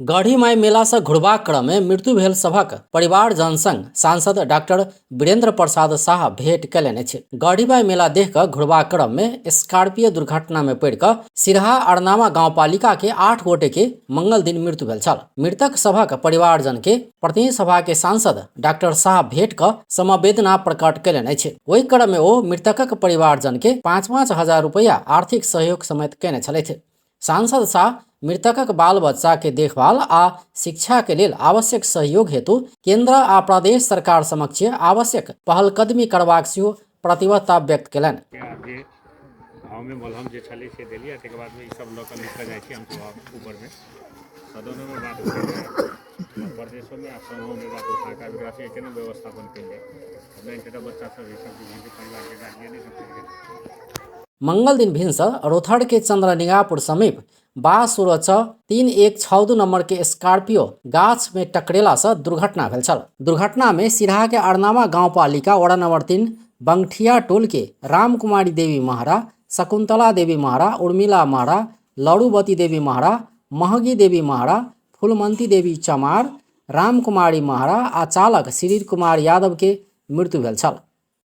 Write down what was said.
गढ़ी माई मेला से घुरबाक क्रम में मृत्यु भेल सभक परिवारजन संग सांसद डॉक्टर वीरेंद्र प्रसाद शाह भेंट कयलनि अछि। गढ़ी माई मेला देख कऽ घुरबाक क्रम में स्कॉर्पियो दुर्घटना में पड़ि कऽ सिरहा अरनामा गांवपालिका के 8 गोटे के मंगल दिन मृत्यु भेल छल। मृतक सभक परिवारजन के प्रतिनिधि सभा के सांसद डॉक्टर शाह भेंट कऽ समवेदना प्रकट कयलनि अछि। ओहि क्रम में ओ मृतकक परिवारजन के 5-5 हजार रुपया आर्थिक सहयोग समेत कयने छलथि। सांसद शाह मृतकक बाल बच्चा के देखभाल आ शिक्षा के लेल आवश्यक सहयोग हेतु केंद्र आ प्रदेश सरकार समक्ष आवश्यक पहलकदमी करबाक सेहो प्रतिबद्धता व्यक्त कयलनि। जे घावमे मलहम जे छलै से देलियै, ताहिके बादमे ई सब लऽ कऽ लिखऽ जाइ छी हमसब ऊपरमे सदनोमे बात उठेबै, प्रदेशोमे आ संघोमे बात उठा कऽ एकरा सबके केना व्यवस्थापन कयल जाय। 9 बच्चा सब ई सब परिवारके गार्जियने सब। मंगल दिन भिनसर रोथड़ के चंद्रनिगापुर समीप बा 06 3162 नंबर के स्कॉर्पियो गाछ में टकरेला से दुर्घटना भेल छल। दुर्घटना में सिरहा के अरनामा गांवपालिका वार्ड नंबर 3 बंगठिया टोल के रामकुमारी देवी महरा, शकुंतला देवी महरा, उर्मिला महरा, लड़ूबती देवी महरा, महगी देवी महरा, फूलमंती देवी चमार, रामकुमारी महरा आ चालक शिशिर कुमार यादव के मृत्यु भेल छल।